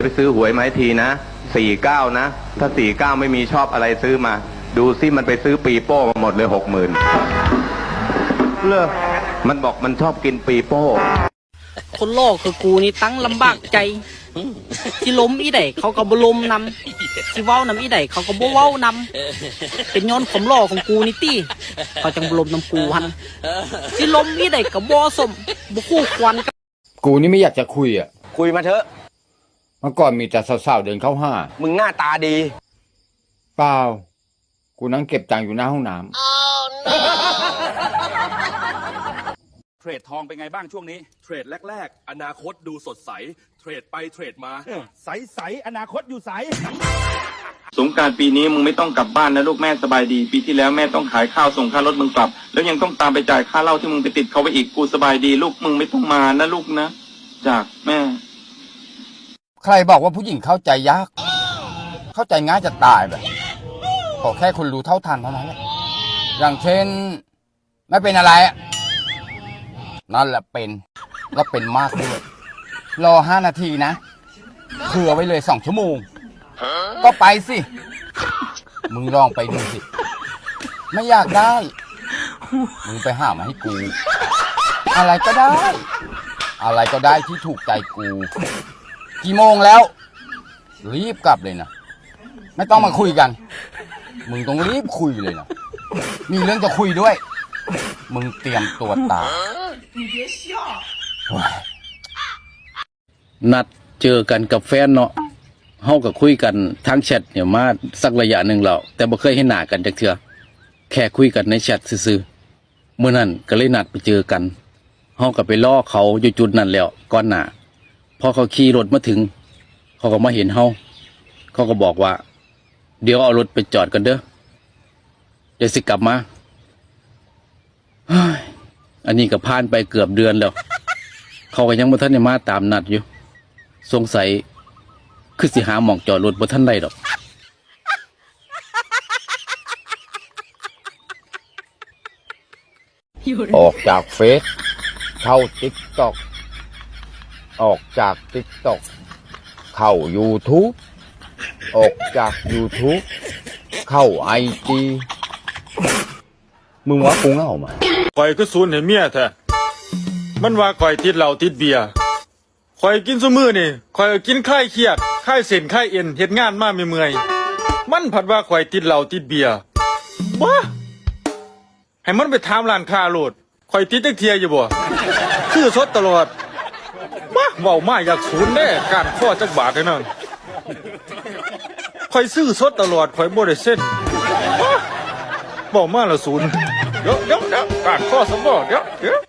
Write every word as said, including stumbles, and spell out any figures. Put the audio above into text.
ไปซื้อหวยมาให้ทีนะ สี่เก้า นะ ถ้า สี่เก้า ไม่มีชอบอะไรซื้อมา ดูสิมันไปซื้อปีโป้มาหมดเลย หกหมื่น เลอ มันบอกมันชอบกินปีโป้ คนหล่อคือกูนี่ตั้งลำบากใจ สิลมอีใดเขาก็บ่ลมนำ สิเว้านำอีใดเขาก็บ่เว้านำ เป็นย้อนความหล่อของกูนี่ติ เขาจังบ่ลมนำกูหั่น สิลมอีใดก็บ่สม บ่คู่ควรกับ กูนี่ไม่อยากจะคุยอ่ะ คุยมาเถอะ เมื่อก่อนมีแต่สาวๆเดินเข้าหา มึงหน้าตาดี เปล่า กูนั่งเก็บตังค์อยู่หน้าห้องน้ำ เทรดทองเป็นไงบ้างช่วงนี้ เทรดแรกๆ อนาคตดูสดใส เทรดไปเทรดมา ใสใสๆอนาคตอยู่ใส สงกรานต์ปีนี้มึงไม่ต้องกลับบ้านนะลูก แม่สบายดี ปีที่แล้วแม่ต้องขายข้าวส่งค่ารถมึงกลับ แล้วยังต้องตามไปจ่ายค่าเหล้าที่มึงไปติดเขาไว้อีก กูสบายดีลูก มึงไม่ต้องมานะลูกนะ จากแม่ ใครบอกว่าผู้หญิงเข้าใจยาก เข้าใจง่ายจะตายแบบ ขอแค่คุณรู้เท่าทันเท่านั้นแหละ อย่างเช่น ไม่เป็นอะไรอะ นั่นแหละเป็น แล้วเป็นมากด้วย รอห้านาทีนะ เผื่อไว้เลยสองชั่วโมง ก็ไปสิ มึงลองไปดูสิ ไม่อยากได้ มึงไปหามาให้กู อะไรก็ได้ อะไรก็ได้ที่ถูกใจกู กี่โมงแล้ว รีบกลับเลยนะ ไม่ต้องมาคุยกัน มึงต้องรีบคุยเลยนะ มีเรื่องจะคุยด้วย มึงเตรียมตัวตาย นัดเจอกันกับแฟนเนาะ เฮาก็คุยกันทางแชทเนี่ยมาสักระยะหนึ่งแล้ว แต่บ่เคยเห็นหน้ากันจักเทื่อ แค่คุยกันในแชทซื่อๆ มื้อนั้นก็เลยนัดไปเจอกัน เฮาก็ไปรอเขาอยู่จุดนั้นแล้วก่อนหน้า พอเขาขี่รถมาถึง เขาก็มาเห็นเฮา เขาก็บอกว่า เดี๋ยวเอารถไปจอดกันเด้อ เดี๋ยวสิกลับมา เฮ้ย อันนี้ก็ผ่านไปเกือบเดือนแล้ว เขาก็ยังบ่ทันได้มาตามนัดอยู่ สงสัยคือสิหาหม่องจอดรถบ่ทันได้ดอก ออกจากเฟซเข้าติ๊กต็อก ออกจากติ๊กต็อกเข้ายูทูบ ออกจากยูทูบเข้าไอจี มึงว่ากูเหงาไหม ข่อยคือศูนย์ให้เมียแท้ มันว่าข่อยติดเหล้าติดเบียร์ ข่อยกินซุมื้อนี่ ข่อยก็กินคลายเครียด คลายเส้นคลายเอ็น เฮ็ดงานมาเมื่อยๆ มันผัดว่าข่อยติดเหล้าติดเบียร์ บ้า ให้มันไปถามร้านค้าโลด ข่อยติดจักเทื่ออยู่บ่ ซื้อสดตลอด บ้า เว้ามาอยากศูนย์เด้ ก้านคอจักบาทให้นั่น ข่อยซื้อสดตลอด ข่อยบ่ได้เซ็น บ้า เว้ามาละศูนย์ เดี๋ยวเดี๋ยวเดี๋ยว ก้านคอสมบ่ เดี๋ยวเดี๋ยว